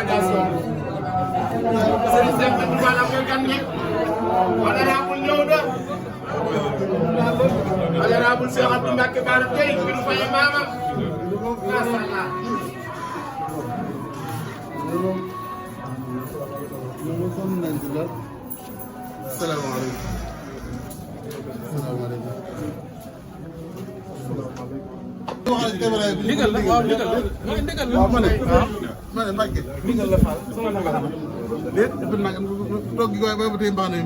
délégation Serigne Cheikh Abdou Fall am nga gan gi honorable ñëw na honorable Cheikh Abdou Mbacké Bara Gueye bi du faye maamam masha Allah salaamaaleykum ndigal la waaw ndigal la ndigal la ma ne Mbacke ndigal la Fall sama ndigal la déet dafa nag toog gi waaye ba tey baax nañu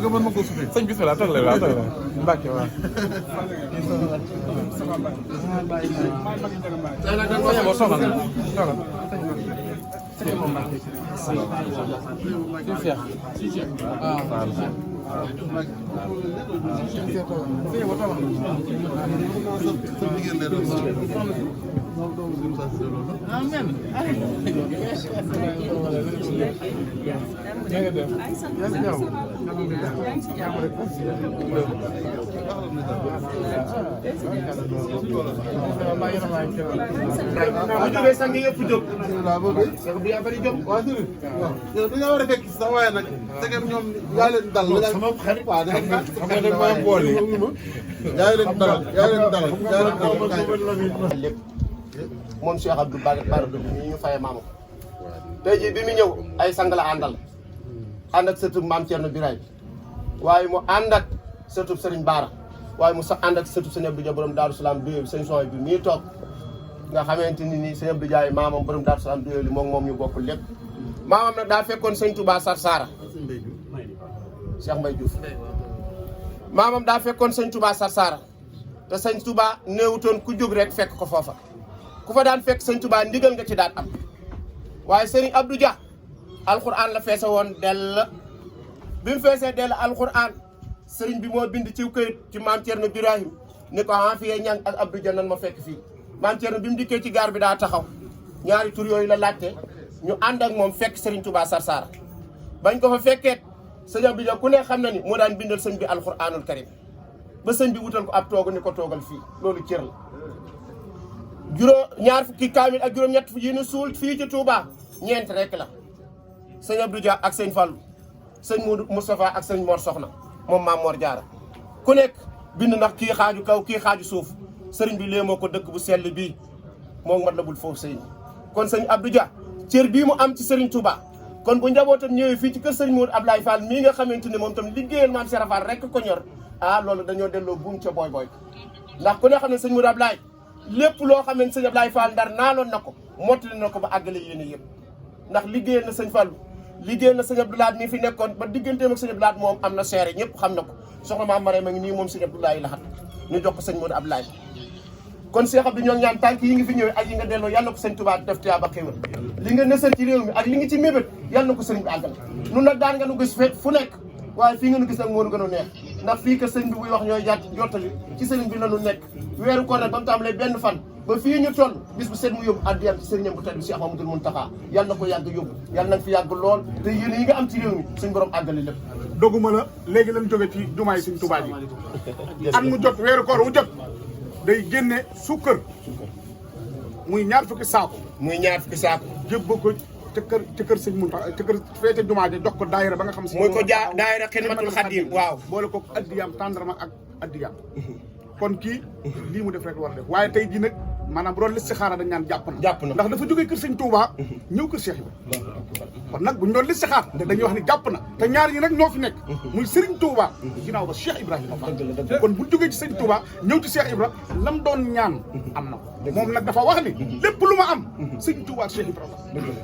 nga mën ma ko suufee sëñ bismillah toog la waaw toog la Mbacke waaw soxna sang yëpp jóg bi yaa bari jóg waaw sëriñ yow da nga war a fekk sax waaye nag tegam ñoom yaa leen dal sama xarit waaw xam nga dañ ma boole yaa leen dalal lépp moom Cheikh Abdou Bara Gueye ñu faye maamam tey jii bi mu ñëw ay sang la àndal ànd ak sëtub maam Thierno Birahim waaye mu ànd ak sëtub Serigne Bara waaye mu sax ànd ak sëtub Serigne Abdou Dia borom Daaru Salaam Doyo bi sëñ Soy bi mii toog nga xamante ni nii Serigne Abdou Dia maamam borom Daaru Salaam Doyo li moom ñu bokk lépp maamam nag daa fekkoon sëñ Touba Sarsara Cheikh Mbaye Diouf maamam daa fekkoon sëñ Touba Sarsara te sëñ Touba néewutoon ku jóg rek fekk ko foofa ku fa daan fekk sëñ Touba ndigal nga ci daan am waaye Serigne Abdou Dia alxuraan la feese woon dell bi mu feesee dell alxuraan Serigne bi moo bind ci këyit ci maam Thierno Birahim ni ko Afia Ñang ak Abdou Dia nan ma fekk fii maam Thierno bi mu dikkee ci gaar bi daa taxaw ñaari tur yooyu la laajte ñu ànd ak moom fekk Serigne Touba Sarsara bañ ko fa fekkee sëñ Abdou Dia ku ne xam na ni moo daan bindal sëñ bi alxuraanul karim ba sëñ bi wutal ko ab toogu ni ko toogal fii loolu cër la ñaar fukki kaamil ak juróom-ñett yi ñu suul fii ci Touba ñeent rek la sëñ Abdou Dia ak sëñ Fallou sëñ Modou Moustapha ak sëñ Mor Soxna moom maam Mor Diarra ku nekk bind ndax kii xaaju kaw kii xaaju suuf sëriñ bi léemoo ko dëkk bu sell bii moom mat la bul foofu sëñ kon sëñ Abdou Dia cër bii mu am ci sëriñ Touba kon bu njabootam ñëwee fii ci kër sëriñ Modou Ablaye Fall mii nga xamante ne moom tam liggéeyal maam Serap Fall rek ko ñor ah loolu dañoo delloo buum ca booy ndax ku ne xam ne sëñ Modou Ablaye lépp loo xam ne sëñ Ablaye Fall Ndar naaloon na ko mottali na ko ba àggale yéene yëpp ndax liggéeyal na sëñ Fallou liggéeyal na sëñ Abdou Lahad mii fi nekkoon ba digganteem ak sëñ Abdou Lahad moom am na seere ñëpp xam na ko soxna maam Marème a ngi nii moom sëñ Abdou Lahad ñu jox ko sëñ Modou Ablaye kon Cheikh Abdou ñoo ñaan tànk yi nga fi ñëwee ak yi nga delloo yàlla ko sëñ Touba def tiyaa ba xéwal li nga nësal ci réew mi ak li nga ci mébét yàlla na ko sëriñ bi àggal nun nag daan nga nu gis fu nekk waaye fii nga nu gis nag moo nu gën a neex ndax fii que sëñ bi buy wax ñooy jottali ci sëriñ bi la nu nekk weeru koor nag ba mu tàmbalee benn fan ba fii ñu toll bis bu set mu yóbbu addiyam ci sëriñam bu tedd bi Cheikh Mamadou Mountakha yàlla na ko yàgg yóbbu yàlla nañ fi yàgg lool te yéen yi nga am ci réew mi suñ borom àggale lépp doguma la léegi lañ jóge ci jumaay Sëñ Tuubaa ji at mu jot weeru koor wu jot day génne suukar muy ñaar fukki saako jébba ko ca kër sëñ Muntaxa ca kër feete jumaa ji jox ko daayira ba nga xam si mooy ko daayira Xidmatul Xaadim waaw boole ko addiyam tàndarma ak addiyam kon kii lii mu def rek war a def waaye tey jii nag maanaam bu doon listixaara dañ naan jàpp na ndax dafa jógee kër sëñ Touba ñëw kër Cheikh Ibrahima kon nag buñ doon listixaar dañuy wax ni jàpp na te ñaar yi nag ñoo fi nekk muy Serigne Touba ginnaaw ba Cheikh Ibrahima Fall kon buñ jógee ci sëñ Touba ñëw ci Cheikh Ibrahima lam doon ñaan am na ko moom nag dafa wax ni lépp lu ma am sëñ Touba ak Cheikh Ibrahima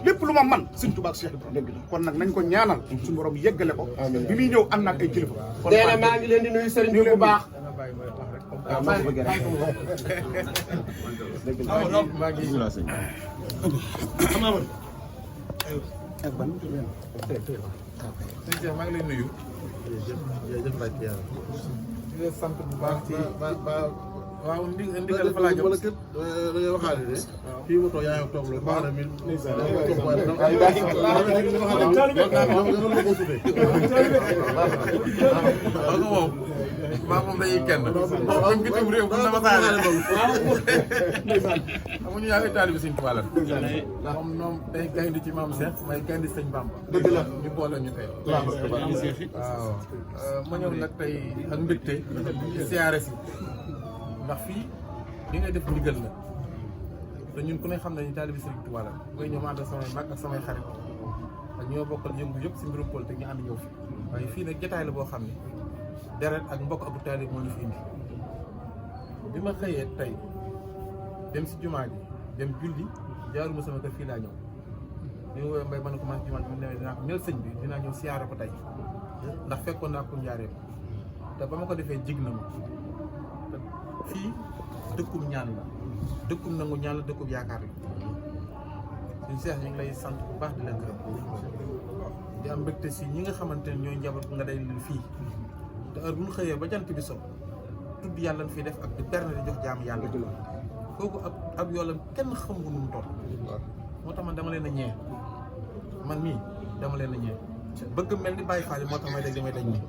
lépp lu ma man sëñ Touba ak Cheikh Ibrahima kon nag nañ ko ñaanal suñu borom yeggale ko bi muy ñëw am naag ay kilifa kon maa ngi leen di nuyu Serigne bi bu baax waaw maa ngi bëgg maa ngi sëñ Cheikh maa ngi lay nuyu di la sant bu baax ci waaw ndigal fa laa jëm da ngay waxaale ne fii ma toog yaa ngi toog loolu baax na min moom maa moom dañuy kenn même bitim réew bu na ma saane amuñu yaa ngi taalibi Sëñ Tuubaa la moom ñoom day gaynde ci maam Cheikh may gaynde Sëñ Bamba dëgg la ñu boole ñu tey waaw ma ñëw nag tey ak mbégte siyaare si ndax fii li ngay def ndigal la te ñun ku ne xam nañu taalibi Sëriñ Tuubaa la mooy ñoom ànd ak samay mag ak samay xarit ak ñoo bokkal yëngu yëpp si mbirum politique ñu ànd ñëw fi waaye fii nag jotaay la boo xam ne deret ak mbokk abu taalib moo ñu fi indi bi ma xëyee tey dem si jumaa ji dem julli jaaruma sama kër fii laa ñëw bi ma woowee mbay ma ne ko man jumaa ji mu newee dinaa ko nel sëñ bi dinaa ñëw siyaare ko tey ndax fekkoon naa ko njaareem te ba ma ko defee jig na ma te fii dëkkum ñaan la dëkkum nangu ñaan la dëkkum yaakaar la suñu seex ñu ngi lay sant bu baax di leen gërëm di am mbégte si ñi nga xamante ne ñooy njaboot nga day leen fii te heure bu ñu xëyee ba jant bi so tudd yàlla fi def ak di berne di jox jaamu yàlla kooku ab yoolam kenn xam nga nu mu toll moo tax man dama leen a ñee man mii dama leen a ñee bëgg mel ni Baye Fall moo tax may damay dañ nii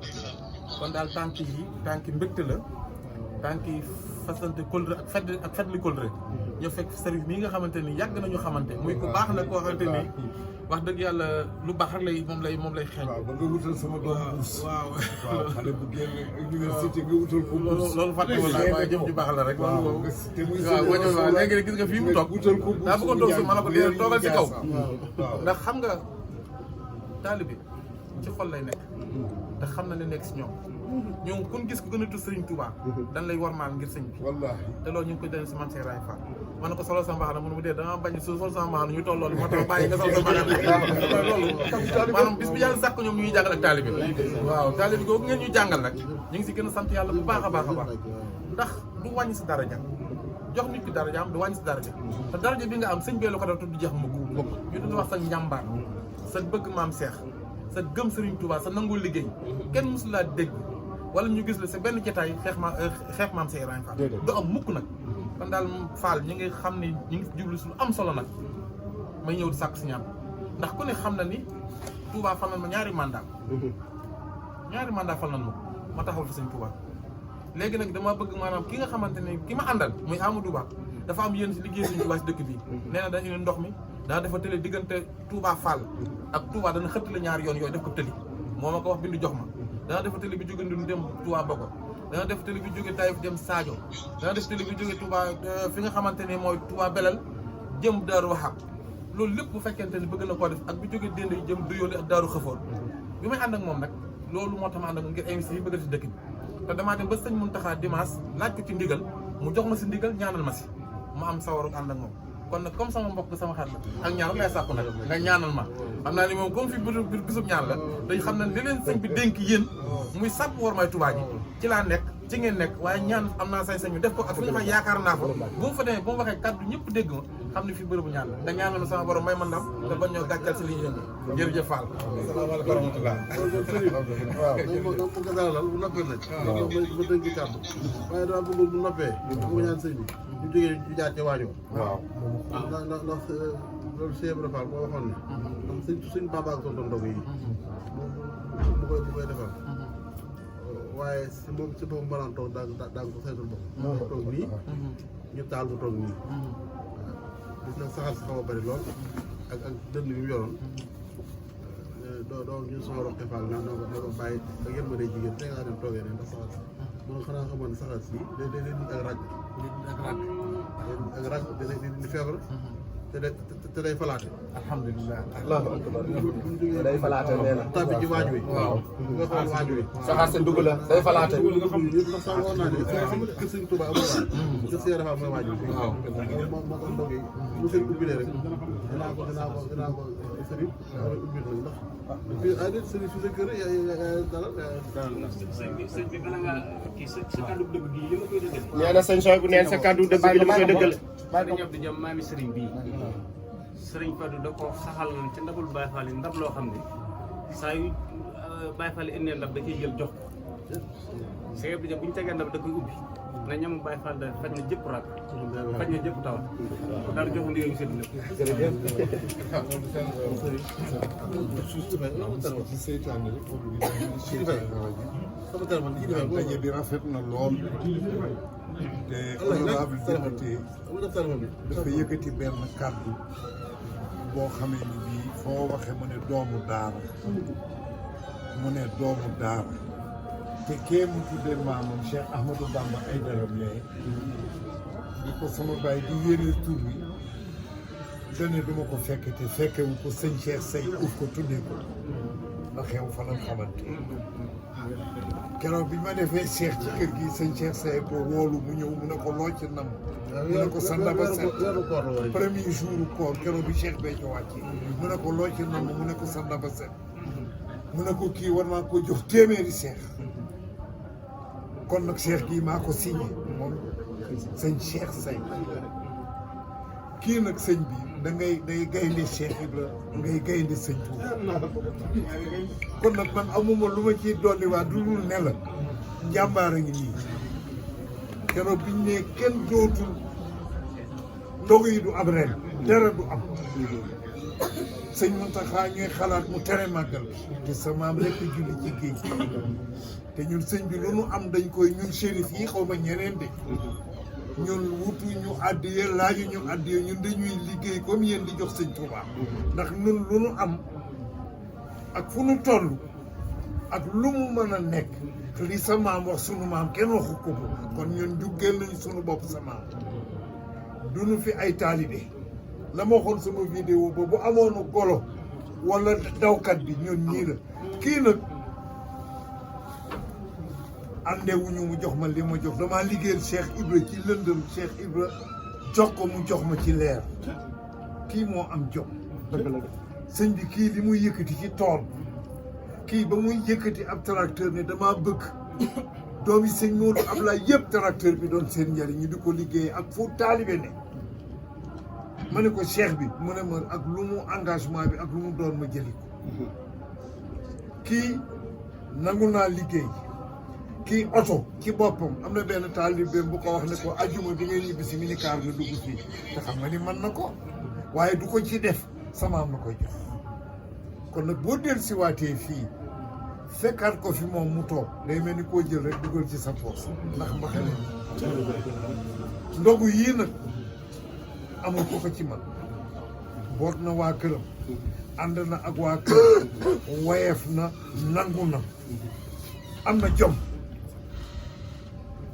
kon daal tànk mbégte la tànk yi fasante kóllëre ak fetli kóllëre ñoo fekk service mii nga xamante ni yàgg nañu xamante muy ku baax nag koo xamante ni wax dëgg yàlla lu baax rek moom lay xeeñ. waaw ba nga wutal sama doom buus. waaw xale bu génn université nga wutal ko buus. loolu fàtte wala waaye jëm ju baax la rek. waaw te muy waaw léegi gis nga fii mu toog wutal ko buus daa bëggoon toog si ma ne ko dee toogal ci kaw. waaw ndax xam nga taalibe ci xol lay nekk. te xam na ne nekk si ñoom. ñoom kun gis ku gën a tudd Serigne Touba. dañ lay warmaal ngir sëñ bi. wallaahi te loolu ñu ngi koy delloo si man Cheikh Ibrahima Fall. ma ne ko solo sa mbaxana mu dee dama bañ su sol sa mbaxana ñu toll loolu moo tax bàyyi nga sol sa mbaxana loolu maanaam bis bi yàlla sàkk ñoom ñu ñuy jàngal ak taalibe waaw taalibe googu ngeen ñuy jàngal nag ñu ngi si gën a sant yàlla bu baax a baax a baax ndax du wàññi si daraja jox nit ki daraja am du wàññi si daraja te daraja bi nga am sëñ bee la ko def tudd jeex mukk ñu doon wax sa njàmbaar sa bëgg maam Cheikh sa gëm Serigne Touba sa nangul liggéey kenn mosu laa dégg wala ñu gis la sa benn jotaay xeex maam Cheikh Ibrahima Fall du am mukk nag kon daal Fall ñu ngi xam ni ñu ngi jublu si lu am solo nag may ñëw di sàkk si ñaan ndax ku ne xam na ni Touba fal nañ ma ñaari mandat fal nañ ma taxawal fi sëñ Touba léegi nag dama bëgg maanaam ki nga xamante ne ki ma àndal muy Amadou Ba dafa am yéen si liggéey sëñ Touba si dëkk bii nee na dana indi ndox mi dana dafa tële diggante Touba Fall ak Touba dana xëttale ñaari yoon yooyu def ko tëli moo ma ko wax bindu jox ma dana defa télé bi jóge Ndun dem Touba Bogo dana def télé bi jóge Taïf dem Sadio dana def télé bi jóge Touba fi nga xamante ne mooy Touba Belal jëm Daaru Wahab loolu lépp bu fekkente ni bëgg na koo def ak bi jóge Dende jëm Duyooli ak Daaru Xafoor bi may ànd ak moom nag loolu moo tax ma ànd ak moom ngir investi yi bëgg a si dëkk bi te damaa dem ba sëñ Mountakha dimanche laaj ko ci ndigal mu jox ma si ndigal ñaanal ma si ma am sawaru ànd ak moom kon nag comme sama mbokk sama xarit la ak ñaan lay sàkku nag nga ñaanal ma xam naa ni moom comme fi bisub ñaan la dañ xam ne li leen sëñ bi dénk yéen muy sàpp war may Touba ji ci laa nekk ci ngeen nekk waaye ñaan am naa sañ-sañ ñu def ko ak fu ñu fa yaakaar naa ko bu mu fa demee bu mu waxee kàddu ñëpp dégg ma xam ne fii bërëbu ñaan la nga ñaanal ma sama borom may ma ndam te bañ ñoo gàccal si li ñu yëngu jërëjëf Fall salaamaaleykum wa rahmatulah. waaw dañ ko dalal bu noppee nag ma dënk kàddu waaye dama bëgg bu noppee dama ñaan sëñ bi ñu jógee ñu jaar ca waajoo waaw. ndax loolu Cheikh Ibrahima Fall moo waxoon ne ndax suñ Bamba ak tonton ndog yi mu koy defal waaye si moom si boppam banaan toog daa ko saytul bopp moo toog nii ñu taal mu toog nii waaw gis na saxal si xaw a bëri lool ak dënn bi mu yoroon doo ñu sama roqe Fall na ko bàyyi ak yéen ma day jigéen te ngaa dem toogee ne ndax saxal si mun xanaa xamoon ne saxal si day ak ràgg ak ràgg di feebar te day falaate. alhamdulilah day falaate nee na tàbbi ci waaj wi. waaw nga xool waaj wi. saxaar sa dugg la day falaate. nga xam ne ndax sax woon naa ne kër Sëñ Tuubaa amul waaj. kër Sëñ Rafa mooy waaj wi. waaw moo tax ndog yi bu sëñ ubbilee rek dinaa ko sëriñ ubbi nag ndax fii ay nit sëriñ su sa kër dalal sëñ bi bala nga kii sa kàddu dëgg gi li ma koy dëggal. nee na sëñ Soy bu neen sa kàddu dëgg gi li ma koy dëggal. Baye Abdou Diam maami sëriñ bii sëriñ Fadou da ko saxal ci ndabul Baye Fall yi ndab loo xam ne saa yu Baye Fall yi indee ndab da ciy jël jox ko Cheikh Abdou Diam bu ñu tegee ndab da koy ubbi na ñamu Baye Fall daal faj na jëpp rak faj na jëpp tawat daal jox ndigal ñu seen ci seytaane rek daje bi rafet na lool te honorable député dafa yëkkati benn kàddu boo xamee ni bii foo waxee mu ne doomu daara mu ne doomu daara te kee mu tuddee maamam Cheikh Ahmadou Bamba Aïdara mais di ko sama baay di yéene tur bi dane duma ko fekke te fekkewu ko sëñ Cheikh Say uf ko tuddee ko ndax xew fa lañ xamante keroog bi ma defee Cheikh ci kër gi sëñ Cheikh Say ko woolu mu ñëw mu ne ko loo ci nam mu ne ko sanda ba set premier jour koor keroog bi Cheikh Béthio wàcce mu ne ko loo ci nam mu ne ko sanda ba set mu ne ko kii war naa ko jox téeméeri Cheikh kon nag Cheikh gii maa ko signé moom sëñ Cheikh Say kii nag sëñ bi da ngay day gaynde Cheikh Ibra ngay gaynde sëñ Touba kon nag man amuma lu ma ciy dolli waa du dul ne la njàmbaar a ngi nii keroog biñ ne kenn dootul ndogu yi du am ren dara du am sëñ Mountakha ñuy xalaat mu tere màggal te sa maam rekk julli ci géej te ñun sëñ bi lu nu am dañ koy ñun shérif yi xaw ma ñeneen de ñun wutu ñu àddiya laaju ñu àddiya ñun dañuy liggéey comme yéen di jox sëñ Touba ndax ñun lu nu am ak fu nu toll ak lu mu mën a nekk li sa maam wax sunu maam kenn waxu ko kon ñun juggeel nañu sunu bopp sa maam duñu fi ay taalibe la ma waxoon sama vidéo ba bu amoonu golo wala dawkat bi ñun ñii la kii nag àndewuñu mu jox ma li ma jox damaa liggéeyal Cheikh Ibra ci lëndëm Cheikh Ibra jox ko mu jox ma ci leer kii moo am jom sëñ bi kii li muy yëkkati ci tool kii ba muy yëkkati ab tracteur ne damaa bëgg doomi sëñ Modou Ablaye yëpp tracteur bi doon seen njariñ ñu di ko liggéey ak fu taalibe ne ma ne ko cheikh bi mu ne ma ak lu mu engagement bi ak lu mu doon ma jëli ko kii nangu naa liggéey kii oto ci boppam am na benn taalibe bu ko wax ne ko ajuma bi ngay ñibbi si minicar nga dugg fii te xam nga ni mën na ko waaye du ko ci def sama am na koy jox kon nag boo del si waatee fii fekkaat ko fi moom mu toog day mel ni koo jël rek dugal ci sa poos ndax mbaxane ndogu yii nag amul ko ko ci man boot na waa këram ànd na ak waa këram woyeef na nangu na am na jom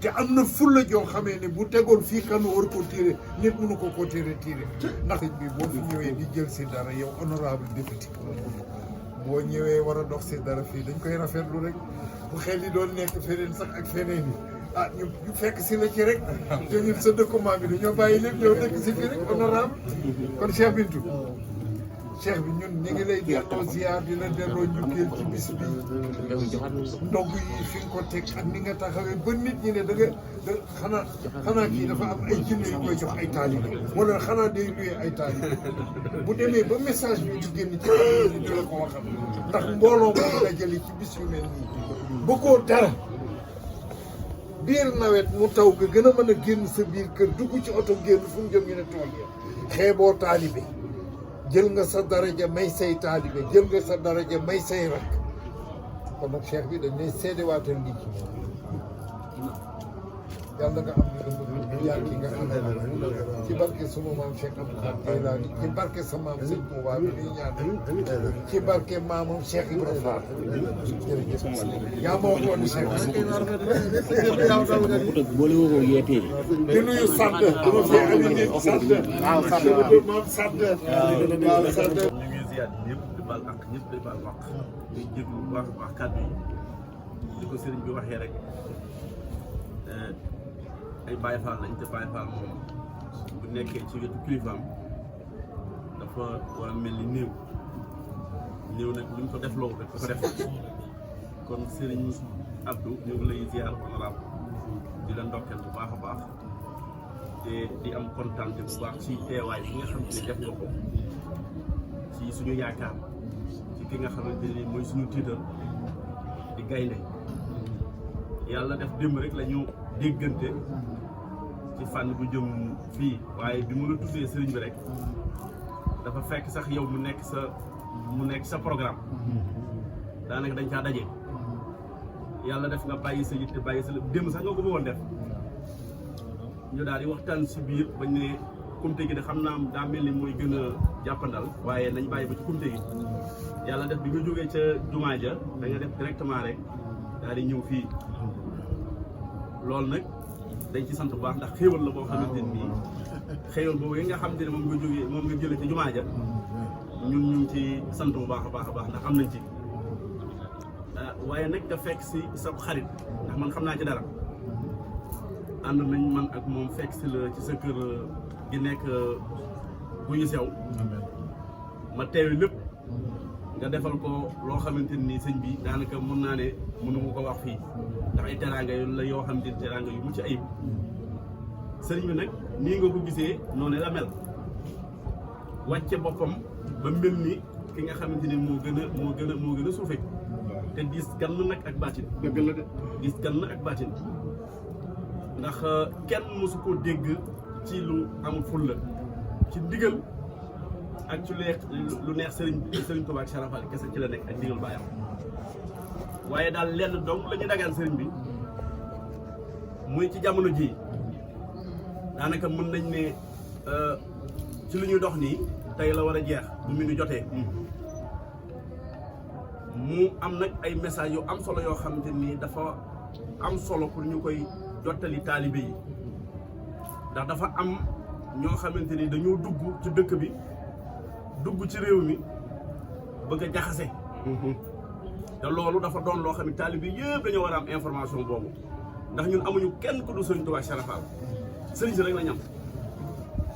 te am na fulla joo xamee ne bu tegoon fii kanu war ko tiire nit mënu ko tiire ndax bi boo fi ñëwee di jël si dara yow honorable député boo ñëwee war a dox si dara fii dañ koy rafetlu rek bu xel yi doon nekk feneen sax ak feneen yi ñu fekk si la ci rek te ñun sa document bi dañoo bàyyi lépp yow dëkk si fii rek honorable kon Cheikh Bintou cheikh bi ñun ñi ngi lay delloo ziar di la delloo njukkeel ci bis bi ndog yi fi nga ko teg ak ni nga taxawee ba nit ñi ne da xanaa kii dafa am ay jinne yu koy jox ay taalibe wala xanaa day luye ay taalibe bu demee ba message bi di génn ci am di la ko waxal ndax mbooloo moo dajale ci bis yu mel nii bëggoo dara biir nawet mu taw nga gën a mën a génn sa biir kër dugg ci oto génn fu mu jëm ñu ne tool ya xeeboo taalibe jël nga sa daraja may say taalibe jël nga sa daraja may say rakk kon nag cheikh bi dañ lay seedewaatal lii ci moom yàlla nga am li nga bëgg yaa ki nga xam ci barke sunu maam Cheikh Abdou Khadre ci barke sa maam Sëñ Touba bi ñuy ñaan ci barke maamam Cheikh Ibrahima jërëjëf yaa ma waxoon ni cheikh boole woo ko yeetee di nuyu sant dama fi ami nit sant maam sant waaw sant ñu ngi ziar ñëpp di baal ak ñëpp di baal wax di jéglu bu baax a baax kàddu yi di ko sëriñ bi waxee rek ay Baye Fall lañ te Baye Fall moom bu nekkee ci wetu kilifaam dafa war a mel ni néew nag lu ñu ko def loolu rek ko def kon sëriñ Abdou ñu ngi lay ziar honorable di la ndokkeel bu baax a baax te di am kontaan bu baax ci teewaay bi nga xam ne def nga ko ci suñu yaakaar ci ki nga xamante ni mooy suñu tiital di gaynde yàlla def démb rek la ñu déggante ci fànn bu jëm fii waaye bi mu la tuddee sëriñ bi rek dafa fekk sax yow mu nekk sa programme daanaka dañ caa daje yàlla def nga bàyyi sa yitte bàyyi sa démb sax nga ko bëggoon def ñu daal di waxtaan si biir bañ ne kumte gi de xam naa daa mel ni mooy gën a jàppandal waaye nañ bàyyi ba ci kumte gi yàlla def bi nga jógee ca jumaa ja da nga def directement rek daal di ñëw fii loolu nag dañ ci sant bu baax ndax xéewal la boo xamante nii xéewal boobu yi nga xamante ne moom nga jëlee ci jumaa ja ñun ñu ngi ci sant bu baax a baax a baax ndax am nañ ci waaye nag nga fekk si sa xarit ndax man xam naa ci dara ànd nañ man ak moom fekk si la ci sa kër gi nekk bu ñu sew ma teewi lépp nga defal ko loo xamante ni sëñ bi daanaka mën naa ne mënu ma ko wax fii ndax ay teraanga la yoo xamante ni teraanga yu mucc ayib sëriñ bi nag nii nga ko gisee noonu la mel wàcce boppam ba mel ni ki nga xamante ni moo gën a suufe te diis gann nag ak baatin dëgg la de diis gann ak baatin ndax kenn mosu koo dégg ci lu amul fulla ci ndigal ak ci lu neex sëriñ Tuubaa ak Cheikh Rafal kese ci la nekk ak ndigal baayam waaye daal lenn dong la ñu dagaan sëriñ bi muy ci jamono ji daanaka mën nañ ne ci lu ñuy dox nii tey la war a jeex bu mu nu jotee mu am nag ay message yu am solo yoo xamante nii dafa am solo pour ñu koy jottali taalibe yi ndax dafa am ñoo xamante ni dañoo dugg ci dëkk bi dugg ci réew mi bëgg a jaxase te loolu dafa doon loo xam ne taalibe yëpp dañoo war a am information boobu ndax ñun amuñu kenn ku dul Sëriñ Tuubaa Cheikh Rafal sëriñ si rek la ñam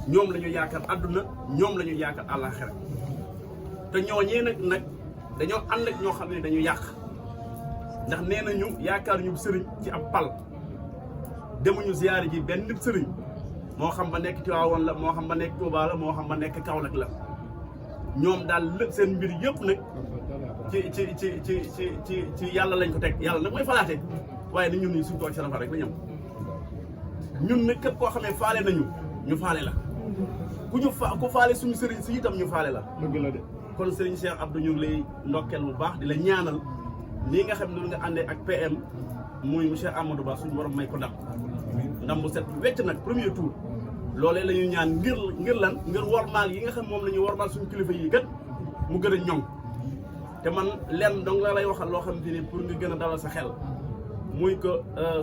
ñoom la ñu yaakaar àdduna ñoom la ñu yaakaar àllaaxira te ñooñee nag dañoo ànd ak ñoo xam ne dañu yàq ndax nee nañu yaakaar ñu sëriñ ci ab pal demuñu ziyaare ji benn sëriñ moo xam ba nekk Tiwaawan la moo xam ba nekk Tuubaa la moo xam ba nekk Kaolack la ñoom daal lépp seen mbir yëpp nag ci yàlla lañ ko teg yàlla nag mooy falaate waaye ni ñun ñi suñu toog ci Rafal rek la ñam ñun nag képp koo xamee faale nañu ñu faale la ku faale suñu sëriñ si itam ñu faale la dëgg la de kon sëriñ Cheikh Abdou ñu ngi lay ndokkeel bu baax di la ñaanal nii nga xam ne noonu nga àndee ak PM muy monsieur Amadou Ba suñu borom may ko ndam bu set wecc nag premier tour loolee la ñuy ñaan ngir lan ngir wormaal yi nga xam moom la ñuy wormaal suñu kilifa yi kat mu gën a ñoŋ te man lenn donc la lay waxal loo xamante ni pour nga gën a dalal sa xel muy que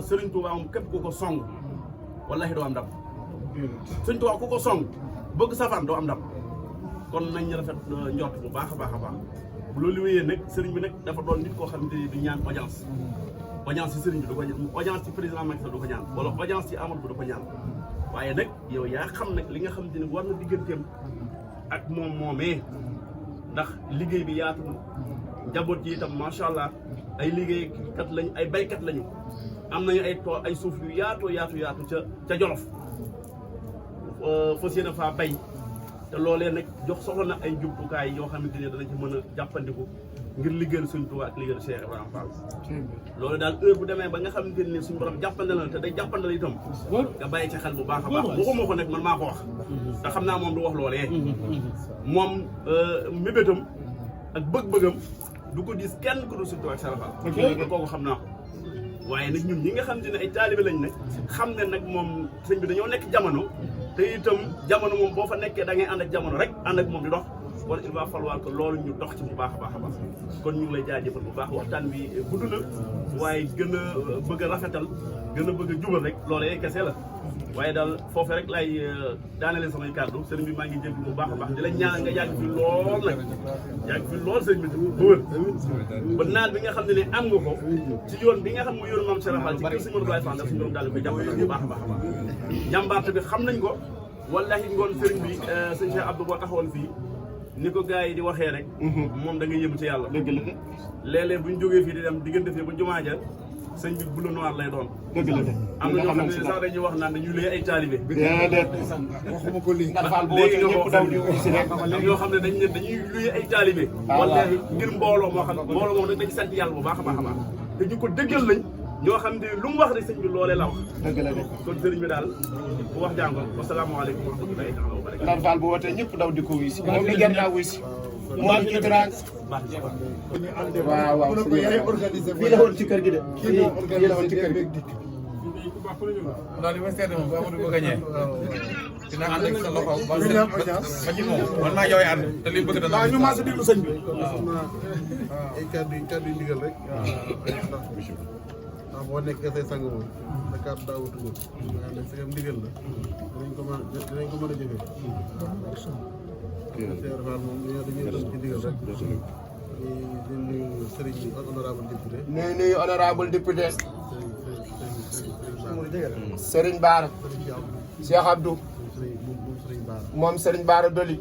Serigne Touba moom képp ku ko song wallahi doo am ndam Serigne Touba ku ko song bëgg safaan doo am ndam kon nañ rafet njort bu baax a baax a baax bu loolu wéyee nag Serigne bi nag dafa doon nit koo xamante ni du ñaan audience ci Serigne bi du ko ñaan audience ci président Macky Sall du ko ñaan wala audience ci Amadou Ba du ko ñaan waaye nag yow yaa xam nag li nga xamante ni war na digganteem ak moom moomee ndax liggéey bi yaatu na njaboot ji itam macha allah ay liggéeykat lañ ay baykat lañu am nañu ay tool ay suuf yu yaatu ca Jolof fas yéene faa bay te loolee nag jox soxla na ay jumtukaay yoo xamante ne danañ ci mën a jàppandiku ngir liggéeyal Sëriñ Tuubaa ak liggéeyal Cheikh Ibrahima Fall loolu daal heure bu demee ba nga xamante ne suñu borom jàppandal na te day jàppandal itam nga bàyyi ci xel bu baax a baax waxuma ko nag man maa ko wax te xam naa moom du wax loolee moom mébétam ak bëgg-bëggam du ko diis kenn ku dul Sëriñ Tuubaa ak Cheikh Ibrahima Fall kooku xam naa ko waaye nag ñun ñi nga xamante ne ay taalibe lañ nag xam ne nag moom sëñ bi dañoo nekk jamono te itam jamono moom boo fa nekkee da ngay ànd ak jamono rek ànd ak moom di dox kon il va falloir que loolu ñu dox ci bu baax a baax a baax kon ñu ngi lay jaajëfal bu baax waxtaan bi gudd na waaye gën a bëgg a rafetal gën a bëgg a jubal rek loolu yee kese la waaye daal foofu rek lay daanelee samay kàddu sëriñ bi maa ngi jéggi bu baax a baax di la ñaan nga yàgg fi lool nag yàgg fi lool sëriñ bi ba wër ba naal bi nga xam ne am nga ko ci yoon bi nga xam mu yoon maam Cheikh Rafal ci kër si Modou Baye Fall suñu borom daal di koy jàppale bu baax a baax a baax jàmbaarte bi xam nañ ko wallahi ngoon sëriñ bi sëñ Cheikh Abdou boo taxawoon fii ni ko gars yi di waxee rek moom da nga yëm ci yàlla dëgg la léeg-léeg bu ñu jógee fii di dem diggante fii ba jumaa ja sëñ bi bleu noir lay doon dëgg la am na ñoo xam ne sax dañuy wax naan dañuy luy ay taalibe waxuma ko lii léegi nga ko ñoo xam ne dañuy luy ay taalibe wallahi ngir mbooloo moo xam mbooloo moom nag dañu sant yàlla bu baax a baax a baax te ñu ko dëggal lañ ñoo xam ne lu mu wax rek sëñ bi loolee la wax. dëgg la de. kon sëriñ bi daal ku wax jàngo wasalaamaaleykum wa rahmatulahi taala wa barakatuh. Ndar Fall bu wootee ñëpp daw di ko wuy si moom la jar naa wuy si moo ñu ci teraanga waaw waaw fii la woon ci kër gi de fii la woon ci kër gi ndax li ma seetlu moom bu Amadou bëgg a ñëw dina ànd ak sa loxo ba ci moom man maa yow ànd te li bëgg dana ñu maas a déglu sëñ bi ay kàddu yi ndigal rek. ndax boo nekkee say sang moom sa kàddu daawutu moom. waaye nag sa ndigal la. dinañ ko mën a jëfee. Cheikh Fall moom dañuy doon ci ndigal rek. di nuyu Serigne honorable député. nuyu honorable député Serigne Bara Cheikh Abdou moom Serigne Bara Doli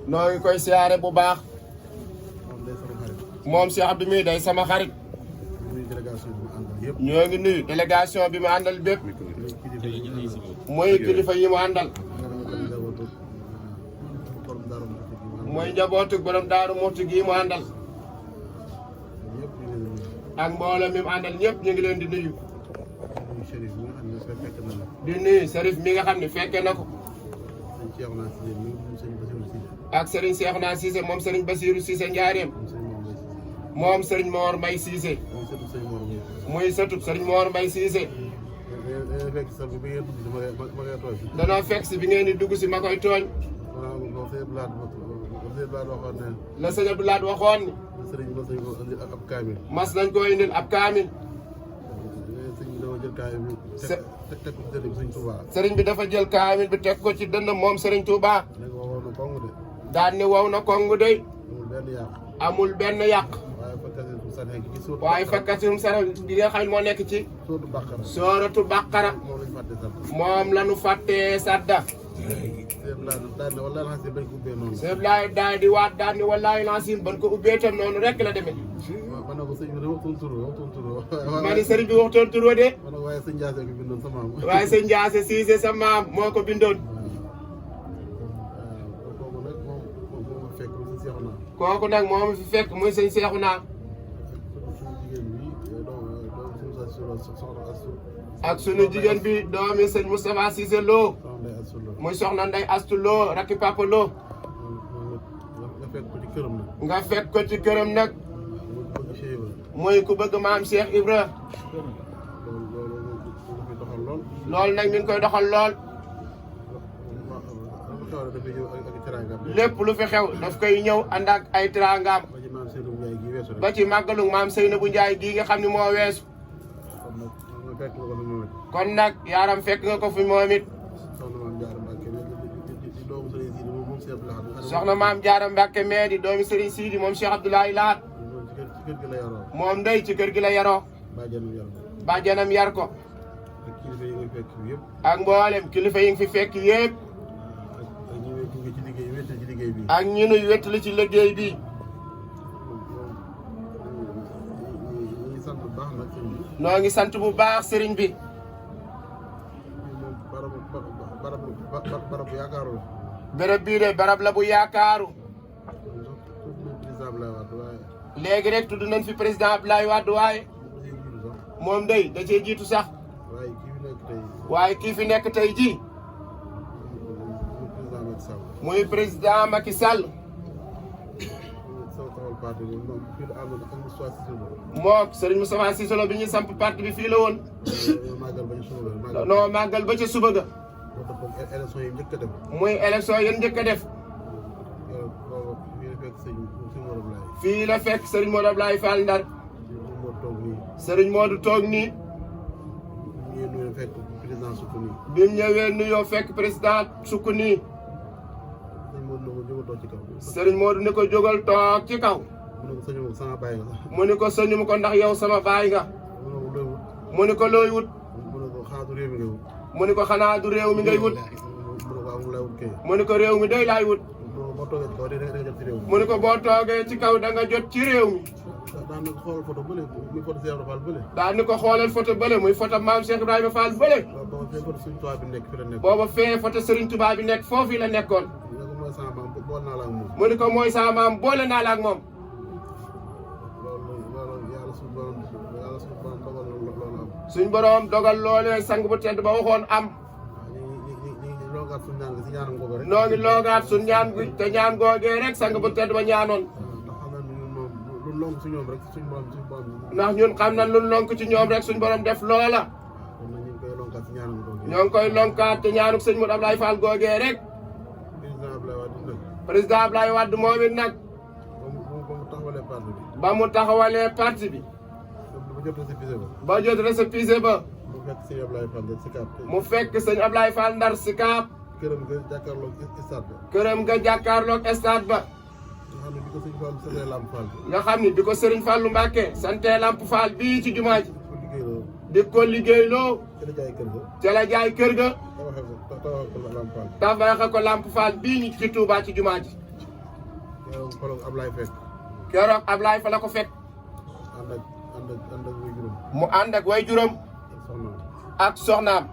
noo ngi koy siyaare bu baax moom Cheikh Abdou mii day sama xarit ñoo ngi nuyu délégation bi mu àndal bépp mooy kilifa yi mu àndal mooy njabootu borom Daaru Muxti gi mu àndal ak mbooloo mi mu àndal ñëpp ñu ngi leen di nuyu di nuyu Serif mi nga xam ne fekke na ko ak Serigne Cheikhouna Cissé moom Serigne Bassirou Cissé Njaareem moom Serigne Mor Mbaye Cissé muy sëtub Serigne Mor Mbaye Cissé danoo fekk si bi ngeen di dugg si ma koy tooñ la sëñ Abdou Lahad waxoon ni mas nañ koo indil ab kaamil sëriñ bi dafa jël kaamil bi teg ko ci dënn moom sëriñ Touba daan ni wow na kongu dey amul benn yàq waaye fakkatum sara bi nga xam moo nekk ci sooratu Baqara moom la nu fàttee sadda sëñ laay daal di waat daal ni wallaahi laasim ban ko ubbee tam noonu rek la demee ma ni sëriñ bi waxtoon tur de waaye sëñ Ndiasse Cissé sa maam moo ko bindoon kooku nag moom fi fekk muy sëñ Cheikhouna ak sunu jigéen bi doomi sëñ Moustapha Cissé Lo muy soxna Ndey Astu Lo rakki Papa Lo nga fekk ko ci këram nag muy ku bëgg maam Cheikh Ibra loolu nag mi ngi koy doxal lool lépp lu fi xew daf koy ñëw ànd ak ay teraangaam ba ci màggalu maam Seynabou Ndiaye gii nga xam ne moo weesu kon nag yaaram fekk nga ko fi moom it soxna maam Jaara Mbàkke mee di doomi Serigne Sidi moom Cheikh Abdoulaye Lahat moom ndey ci kër gi la yaroo bàjjanam yar ko ak mboolem kilifa yi nga fi fekk yëpp ak ñi nuy wettali ci liggéey bi noo ngi sant bu baax sëriñ bi béréb bii de barab la bu yaakaaru léegi rek tudd nañ fi président Abdoulaye Wade waaye moom day da cee jiitu sax waaye kii fi nekk tey jii muy président Macky Sall moom Serigne Moustapha Cissé Lo bi ñuy samp parti bi fii la woon non màggal ba ca suba ga muy élection yéen njëkk a def fii la fekk Serigne Modou Ablaye Fall Ndar Serigne Modou toog nii bi mu ñëwee nuyoo fekk président sukk nii Serigne Modou ni ko jógal toog ci kaw mu ni ko sëñu mu ko ndax yow sama baay nga mu ni ko looy wut mu ni ko xanaa du réew mi ngay wut mu ni ko réew mi day laay wut mu ni ko boo toogee ci kaw da nga jot ci réew mi daal ni ko xoolal photo bële muy photo maam Cheikh Ibrahima Fall bële booba fee photo Serigne Touba bi nekk foofu la nekkoon mu ni ko mooy sama maam boole naa la ak moom suñ borom dogal loolee sang bu tedd ba waxoon am. ñu loogaat suñu ñaan gi si ñaanam googu rek. noo ngi loogaat suñ ñaan gi te ñaan googee rek sang bu tedd ba ñaanoon. lu lonk si ñoom rek suñu borom ndax ñun xam nañ lu lonk ci ñoom rek suñ borom def loola. kon nag ñu ngi koy lonkaat si ñaanam googu. ñoo ngi koy lonkaat te ñaanuk sëñ Modou Ablaye Fall googee rek. président Ablaye Wade moom it nag. ba mu taxawalee parti bi. ba jot récépissé ba. mu fekk sëñ Ablaye Fall Ndar Sicap. këram nga jàkkaarloog stade ba. këram nga jàkkaarloog stade ba. nga xam ne bi ko Serigne Fallou santee Lamp Fall. nga xam ne bi ko Serigne Fallou Mbacke santee Lamp Fall bii ci jumaa ji. di ko liggéeyloo. ca la jaay kër ga. ca la jaay kër ga. tabaxee ko Lamp Fall. tabaxe ko Lamp Fall bii ñu ci Touba ci jumaa ji. keroog Ablaye fekk. keroog Ablaye fa la ko fekk. ànd ak way juróom. mu ànd ak way juróom. ak soxnaam.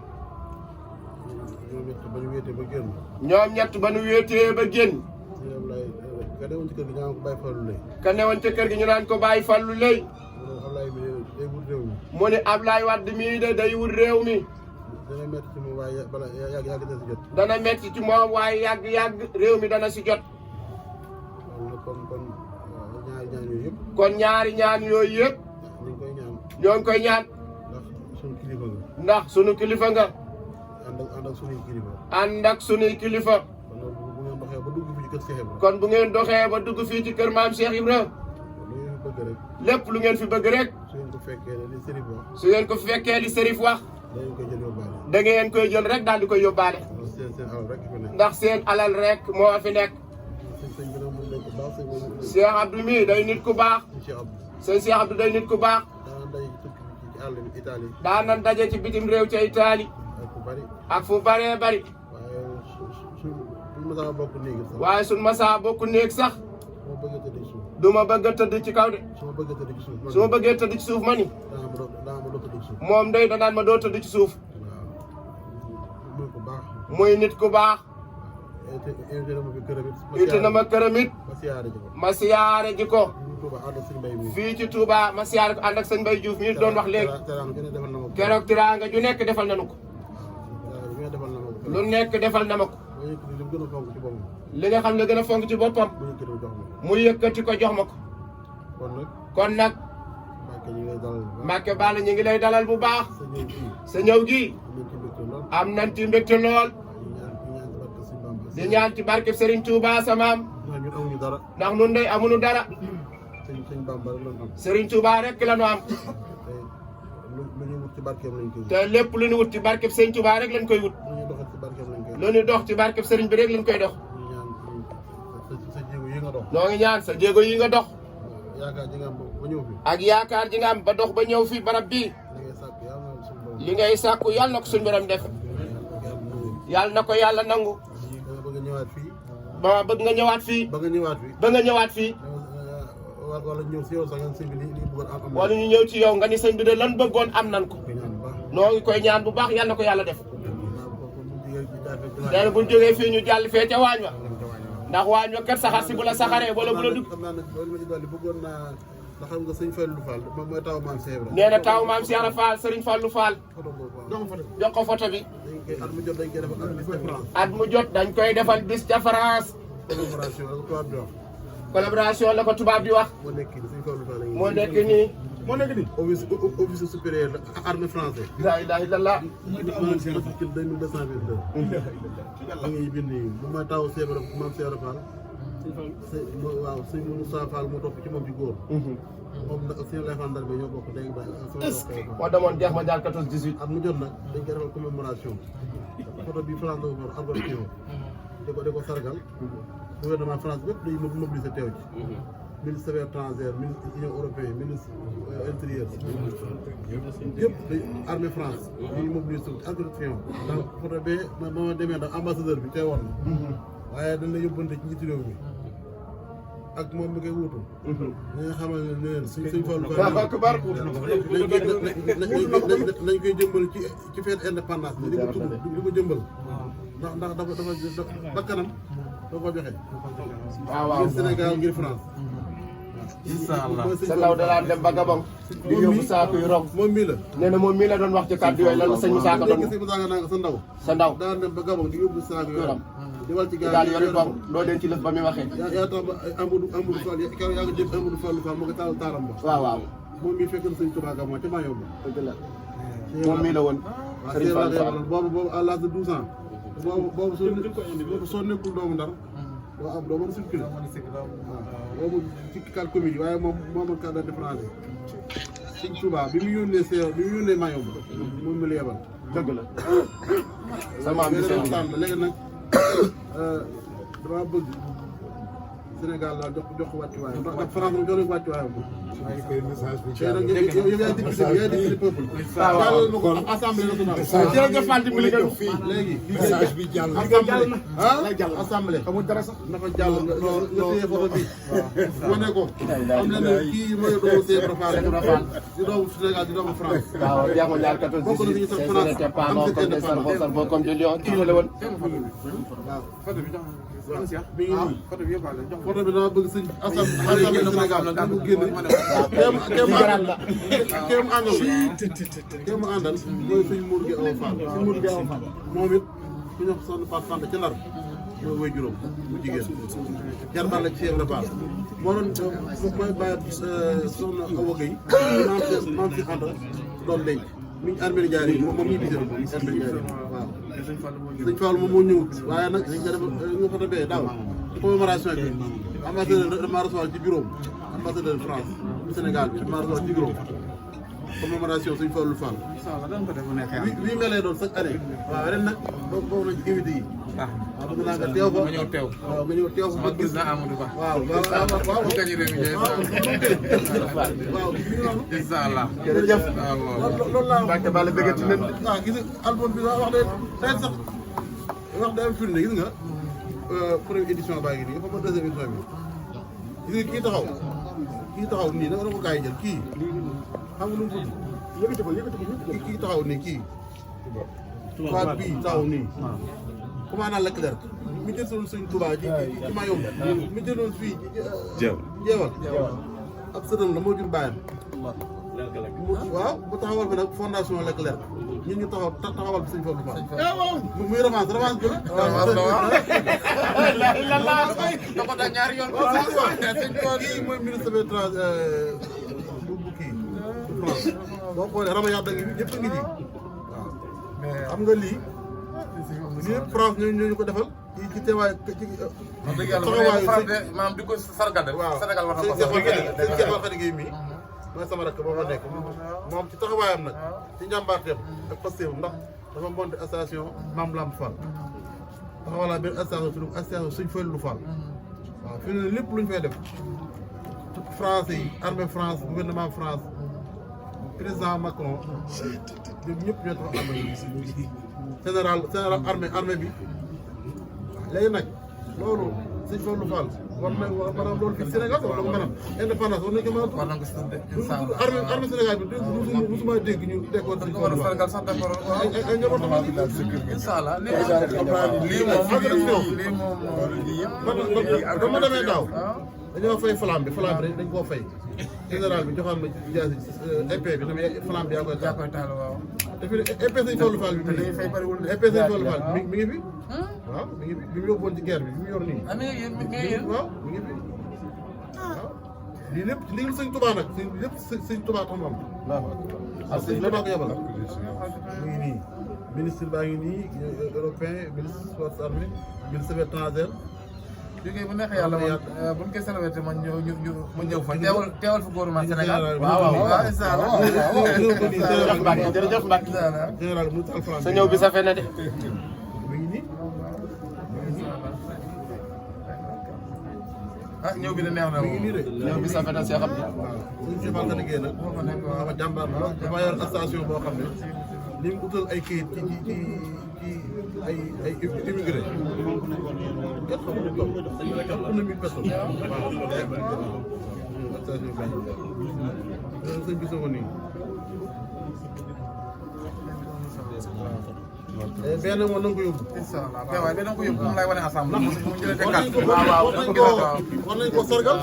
ñoom ñett ba ñu wéetee ba génn. ñoom ñett ba nu wéetee ba génn. ka newoon ci kër gi ñu naan ko Baye Fallou Lay. ka newoon ca kër gi ñu naan ko Baye Fallou Lay. Ablaye mi day wut réew mi. mu ne Ablaye Wade mii de day wut réew mi. dana métti ci moom waaye bala yàgg dana si jot. dana métti ci moom waaye yàgg réew mi dana si jot. kon ñaari ñaan yooyu yëpp. ñoo ngi koy ñaan. ndax sunu kilifa nga. ànd ak sunuy kilifa. ànd ak sunuy kilifa. kon bu ngeen doxee ba dugg fii ci kër maam Cheikh Ibra. lépp lu ngeen fi bëgg rek. su ngeen ko fekkee li Serif wax. da ngeen koy jël rek daal di koy yóbbaale. ndax seen alal rek moo fi nekk. Cheikh Abdou mi day nit ku baax. sëñ Cheikh Abdou day nit ku baax. daan nañ daje ci bitim réew ca Italie. ak fu bëree bëri. waaye suñ masaa bokk néeg sax. du ma bëgg a tëdd ci kaw de. su ma bëggee tëdd ci suuf ma ni. moom day danaan ma doo tëdd ci suuf. muy nit ku baax. ite na ma këram it. ma siyaare ji ko. fii ci Touba ma siyaare ko ànd ak sëñ Mbaye Diouf mi doon wax léegi. keroog tiraanga ju nekk defal nañu ko. lu nekk defal na ma ko. li nga xam ne gën a fonk ci boppam. mu yëkkati ko jox ma ko. kon nag. Mbacke Balla ñu ngi lay dalal bu baax. sa ñëw gi. am nañ ci mbégte lool. di ñaan ci barke Serigne Touba sa maam. ndax nun day amuñu dara. Serigne Touba rek la ñu am. te lépp lu ñu wut ci barke Serigne Touba rek lañ koy wut. lu ñu dox ci barke Serigne bi rek lañ koy dox. ñoo ngi ñaan sa jéego yi nga dox. ak yaakaar ji nga am ba dox ba ñëw fii barab bii. li ngay sàkku yàlla na ko suñu borom def. yàlla na ko yàlla nangu. ba bëgg nga ñëwaat fii. ba nga ñëwaat fii. wala ñëw si yow sax nga sëñ bi li bëggoon am. wala ñu ñëw ci yow nga ni sëñ bi de lan bëggoon am nan ko. noo ngi koy ñaan bu baax yàlla na ko yàlla def. nee na bu ñu jógee fii ñu jàll fee ca waañ wa. ndax waañ wa kat saxar si bu la saxaree wala bu la dugg. xam naa nag loolu ma ci dolli bëggoon naa ndax xam nga sëñ Fallou Fall moom mooy taw maam Cheikh Ibra. nee na taw maam Cheikh Fall Serigne Fallou Fall. jox ko photo bi. at mu jot dañ koy defal bis ca France. at mu jot dañ koy defal bis ca France. collaboration la ko tubaab di wax. moo nekk nii sëñ Fallou Fall moo nekk nii. moo nekk nii. officier supérieur armée français. la ilaha illallah. 2222. da ngay bind nii moom mooy taw Cheikh Ibra maam Cheikh Ibra Fall. waaw sëñ Moussa Fall moo topp ci moom ci góor. moom nag sëñ Lay Fall Ndar bi ñoo bokk dégg nga moo demoon jeex ma jaar 14 18. at mu jot nag dañ koy defal commémoration. photo bi France la ko organisation. di ko sargal. gouvernement France bépp dañuy mobiliser teew ci. ministre des Affaires étrangères ministre Union européenne ministre intérieur. yëpp day armée France. dañuy mobiliser ci organisation. ndax photo bee ma demee ndax ambassadeur bi teewoon na. waaye dañ la yóbbante ci njiitu réew mi. ak moom mi koy wuutu. ñi nga xamal ne leen suñ Fallou Fall. nañ koy jëmbal ci fête indépendance bi di ko tudd di ko jëmbal. ndax dafa bakkanam da ko joxe. waaw waaw ngir Sénégal ngir France. inshallah sa ndaw da daan dem ba Gabon di yóbbu saako yu rong moom mii la nee na moom mii la doon wax ci kàddu yooyu lan la sëñ Moussa Ka doon si Moussa Ka naan sa ndaw sa ndaw daan dem ba Gabon di yóbbu saako yoram di wal ci daal yori bom doo den ci lëf ba muy waxee yaa tax ba Amadou Fall keroog yaa ngi jëm Amadou Fall moo ko taal taaram ba waaw waaw moom mii fekk na sëñ Touba Gabon ca maa yomb dëgg la moom mii la woon Serigne Fall Fall boobu à l'âge de 12 ans boobu soo nekkul doomu Ndar doo mën a circulé waaw boobu ci kàl commune yi waaye moom moomul carte d'identité français sëñ Touba bi mu yónnee maa yomb moom mi la yebal dëgg la sama am bi léegi nag dama bëgg Sénégal la jox ko wàccuwaayam ndax France moom jox nañu ko wàccuwaayam maa ngi koy message bi tey nag yow yaay député peuple jàllal ma ko assemblée nationale jërëjëf Fall dimbali nga fii léegi message bi jàll assemblée amul dara sax na ko jàll nga téye photo bi ma ne ko am na ne kii mooy doomu Cheikh Rafal di doomu Sénégal di doomu France waaw jeex ma ñaar 14 bokk na ñu sax France comme des cerveaux comme des lions kii la woon waaw photo bi jox mi ngi nii photo bi yóbbaale jox photo bi dama bëgg sëñ assemblée Sénégal da mu génne kéem àndal mooy sëñ Mour gi Awa Fall moom it ku ñu sonn Fall Fall ca Ndar mooy woy juróom mu jigéen jarbaat la ci Cheikh Rafal moo doon mooy bàyyi soxna Awa Gueye maam si ànd doon denc mi ngi armée jaar yi moom ñu gisee armée jaar yi waaw sëñ Fall moom moo ñëw waaye nag dañ ko def nga photo bee daaw ci commémoration bi ambassadeur dama recevoir ci bureau ambassadeur France du Sénégal bi dama recevoir ci bureau commémoration sëñ Fallou Fall inshallah dañ ko def mu nekkee bii nga lay doon chaque année waaw ren nag boobu nañ ci invité yi waaw bëgg naa nga teew ko ma ñëw teew waaw nga ñëw teew ko ma gis naa Amadou Ba waaw waaw bu gañu réew mi jëy waaw inshallah jërëjëf loolu laa Mbacke Balla bëgg ci leen waaw gis nga album bi wax de tey sax wax day am firnde gis nga première édition baa ngi nii dafa ma deuxième édition bi gis nga kii taxaw nii da nga ko gars yi jël kii xam nga lu mu tudd kii taxaw nii kii tubaab bii taxaw nii commandant Leclerc mi jëloon suñ Touba ci ma yomb mi jëloon fii jeewal ab sëram la moo jur bàyyam waaw bu taxawal fi nag fondation Leclerc ñun ñu taxawal bi suñ foofu Fall muy revanche bi dafa da ñaari yoon kii mooy ministre des bu kii France boo xoolee rama yàlla ngi ñëpp a ngi ji waaw xam nga lii yëpp France ñooñu ko defal ci teewaay ci maam di ko sargal de Sénégal war na ko Sénégal xarit gi mii mooy sama rakk boo fa nekk moom ci taxawaayam nag ci njàmbaarteem ak pastéefam ndax dafa monté station Mame Lamp Fall taxawalaa benn station tudd station Sëñ Fallu Fall waaw fi ne lépp lu ñu fay def français yi armée France gouvernement France président Macron ñoom ñëpp ñoo tax armée bi général armée bi léegi nag loolu Sëñ Fallu Fall war na maanaam loolu fii Sénégal war na ko maanaam indépendance war nañ ko mën a war na ko sant armée Sénégal bi musuma dégg ñu dekkoon Sëñ Fallu Fall Sénégal sax d'accord ay njaboot inshallah lii moom ba ma demee daaw dañoo fay flamme bi dañ koo fay général bi joxoon ma jaasi épée bi dama flamme bi yaa koy taal waaw te fi épée Sëñ Fallu Fall bi épée Sëñ Fallu Fall mi ngi fi waaw mi ngi fi bi mu yóbbuwoon ci guerre bi bi mu yor nii waaw mi ngi fi waaw lii lépp lii Sëñ Touba nag lépp Sëñ Touba tax mu am waaw Sëñ Touba ko yebal mi ngi nii ministre baa ngi nii européen ministre forces armées ministre des affaires étrangères jógee bu neexee yàlla man bu ñu koy célébré ma ñëw fa teewal fa gouvernement Sénégal waaw inshallah jërëjëf Mbacke général mu tal France sa ñëw bi safee na de mi ngi nii ñëw bi da neex na mi ngi nii de ñëw bi safee na Cheikh Abdou waaw suñu ci Fall liggéey nag dafa jàmbaar la dafa yor station boo xam ne li mu utal ay kayit ci ay immigré kenn xamul lu toll am na 1000 personnes waaw station bi sëñ bi sama nii benn moom na nga ko yóbbu. incha allah waaye dinañ ko yóbbu moom lay wane ensemble mu jëlee te kàddu. waaw war nañ ko sargal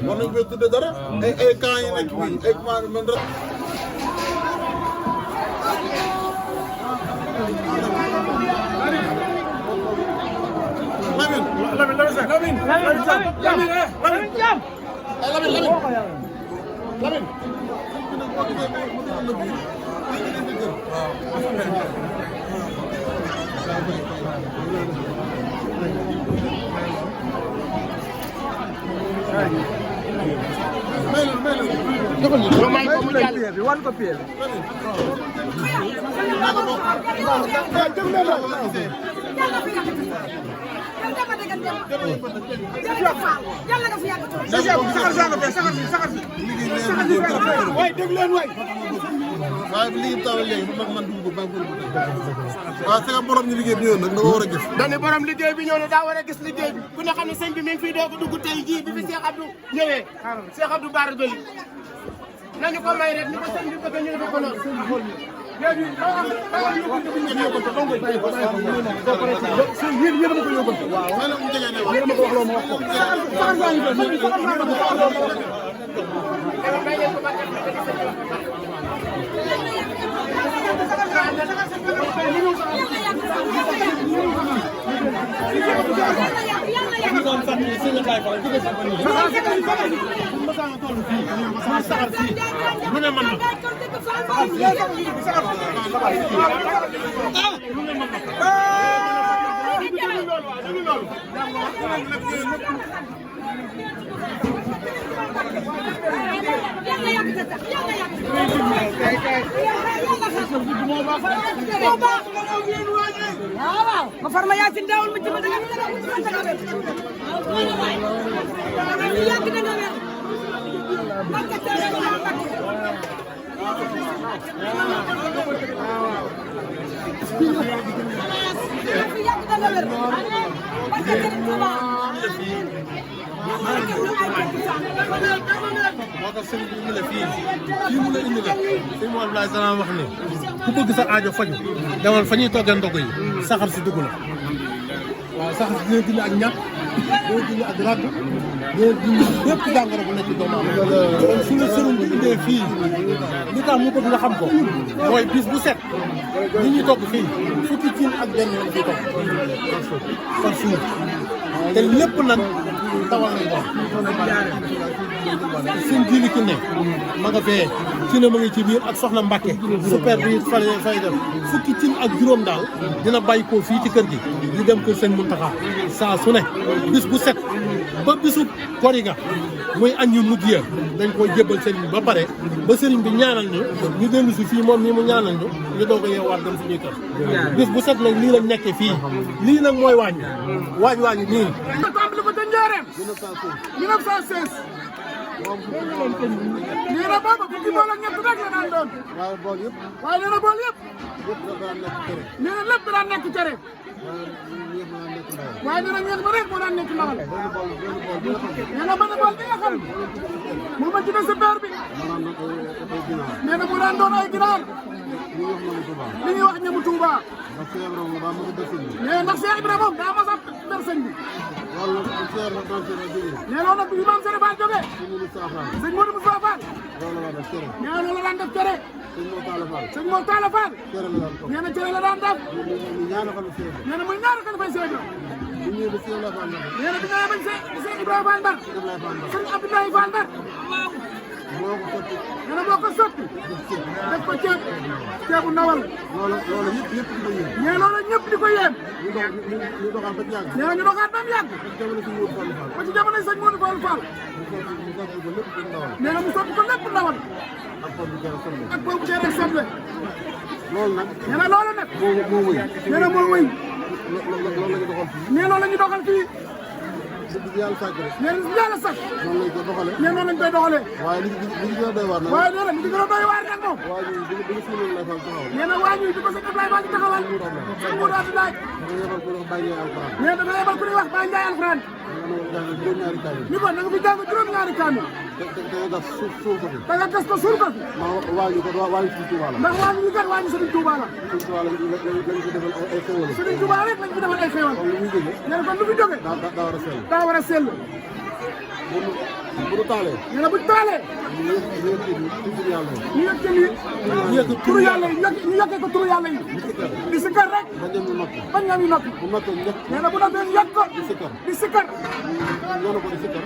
war nañ ko tudde dara ay camps yi nekk fii ay man rek. waaye bi liggéey taw léegi man dugg ba waaw c'est que borom ñu liggéey bi ñëw nag da nga war a gis. dañu borom liggéey bi ñëw ne daa war a gis liggéey bi ku ne xam ne sëñ bi mi ngi fiy doog a dugg tey jii bi fi Cheikh Abdou ñëwee Cheikh Abdou Bara Dolly nañu ko may rek ni ko sëñ bi bëgg ñu defe ko noonu léegi ma farma Yaasin daawul ma ci ma daga yàgg na nga wér barka tere ko yàgg na nga wér barka tere ko moo tax sëñ bi indi la fii mu la indi la sëñ Mor Abdoulaye Salaam wax ne ku bëgg sa aajo faju demal fa ñuy toggee ndogu yi saxar si dugg la waaw saxar si dina dindi ak ñàkk dina dindi ak ràgg dina dindi bépp jàngoro bu nekk ci doomu aadama kon suñu sëriñ bi indee fii li tax mu bëgg nga xam ko mooy bis bu set ñi ñuy togg fii fukki cin ak benn lañ fiy togg par jour te lépp nag tawal nañ ko seen jiili ki ne ma nga fee ci ne ma ngi ci biir ak soxna Mbacke super bi fay def fukki cin ak juróom daal dina bàyyi ko fii ci kër gi di dem kër sëñ Muntaxa saa su ne bis bu set ba bisu kori ga muy añ yu mujj ya dañ koy jébbal sëriñ bi ba pare ba sëriñ bi ñaanal ñu dellu si fii moom nii mu ñaanal ñu doog a yeewaat dem suñuy kër bis bu set nag lii lañ nekkee fii lii nag mooy waañ nii 1916 nee na booba fukki bool ak ñett rek la daan doon waaye bool yëpp waaye nee na bool yëpp nee na lépp daan nekk cere waaye nee na ñeent ba rek moo daan nekk ndawal nee na benn bool bi nga xam moo ma ci des beer bi nee na mu daan doon ay ginaar li ñuy wax ñamu Tuuba nee ndax Cheikh Ibrahima moom daa mos a ber sëñ bi nee loolu nag bi Maam Sere Fall jógee sëñ Modou Moustapha Fall nee loolu la daan def cere sëñ Mor Talla Fall nee na cere la daan def nee na muy ñaari kan fay Cheikh Ibrahima nee na bi ñëwee bañ Cheikh Ibrahima Fall Ndar sëñ Abdoulaye Fall Ndar nee na moo ko sotti def ko ceebu ndawal nee loolu ñëpp di ko yéem nee na ñu doxaat ba mu yàgg ba ci jamono sëñ Modou Fall Fall nee na mu sotti ko lépp ndawal ak boobu cere ak soble nee na loolu nag nee na moo wëy nee loolu la ñu doxal fii nee na si yàlla sax nee noonu lañ koy doxalee waaye li ci gën a doy waar nag waaye nee na li ci gën a doy waar nag moom nee na waa ñuy di ko sëñ Abdoulaye Fall di taxawal sëñ Modou Abdoulaye nee dafa yebal ku ñuy wax Baye Ndiaye Alxuraan juróom-ñaari kaamil. ni ko na nga fi jàng juróom-ñaari kaamil. da nga gas suul ko fi. da nga gas ko suul ko fi. waañu ko waañu Sëriñ Tuubaa la. ndax waañu ñu kat waañu Sëriñ Tuubaa la. Sëriñ Tuubaa lañ fi defal ay xéwal. Sëriñ Tuubaa rek lañ fi defal ay xéwal. kon lu muy jógee. nee na kon lu fi jógee. daa war a sell. daa war a sell. bu nu taalee. nee na bu taalee. ñu yëg turu yàlla yi. ñu yokkee ko turu yàlla yi. di sikkar rek. bañ ñam yu noppi. nee na bu noppee ñu yokk ko. di sikkar.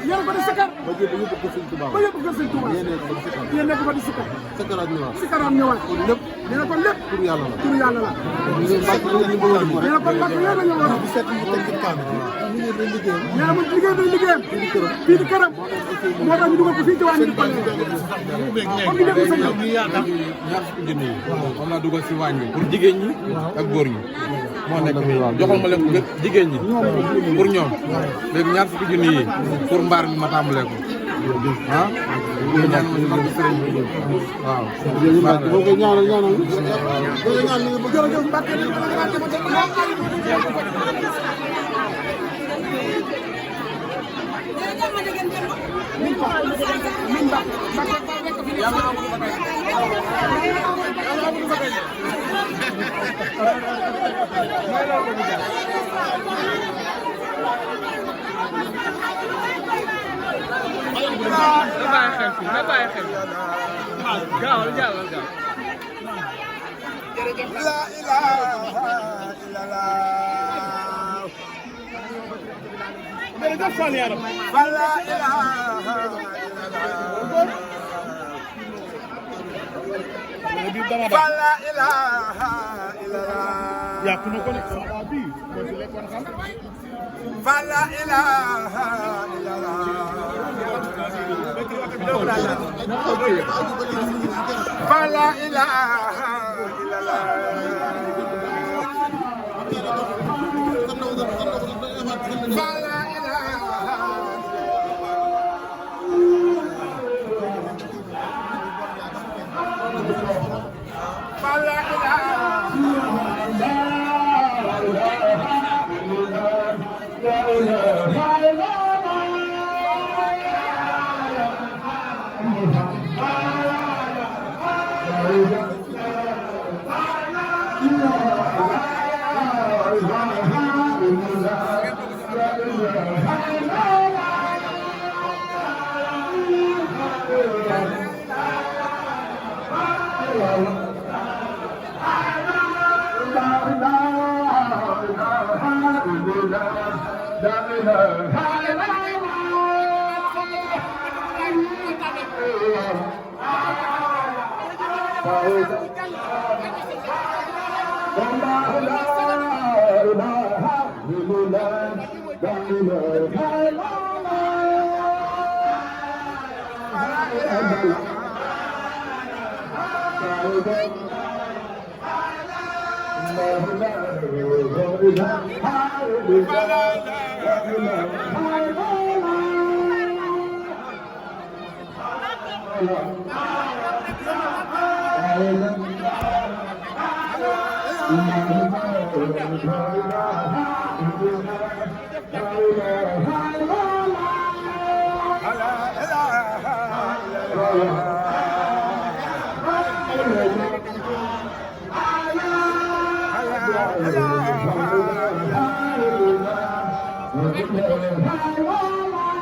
yéen ko di sikkar. ba yóbbu ko Sëriñ Tuubaa. yéen nekk fa di sikkar. sikkaraat ñëwaat. nee na kon lépp. turu yàlla la. nee na kon mbàkk yéen a ñëwoon. nee na mu liggéey day liggéeyam. fii di këram. moo tax ñu dugal ko fii ci wàññi. comme ni déglu sëñ bi. ñaar fukki junni yi. moom laa dugal si wàññi pour jigéen ñi ak góor ñi. moo nekk nii joxal ma leen jigéen ñi pour ñoom léegi ñaar fukki junni yi pour mbaar mi ma tàmbalee ko. ah. ñu ñaan ma mag sëriñ bi waaw. boo koy ñaanal ñaanal. jërëjëf Mbacke La ilaha illallah. jërëjëf Fall yaram. La ilaha illallah. La ilaha illallah. yaa ku ne ko nekk sama bi moo ci lekkoon xam. La ilaha illallah. La ilaha La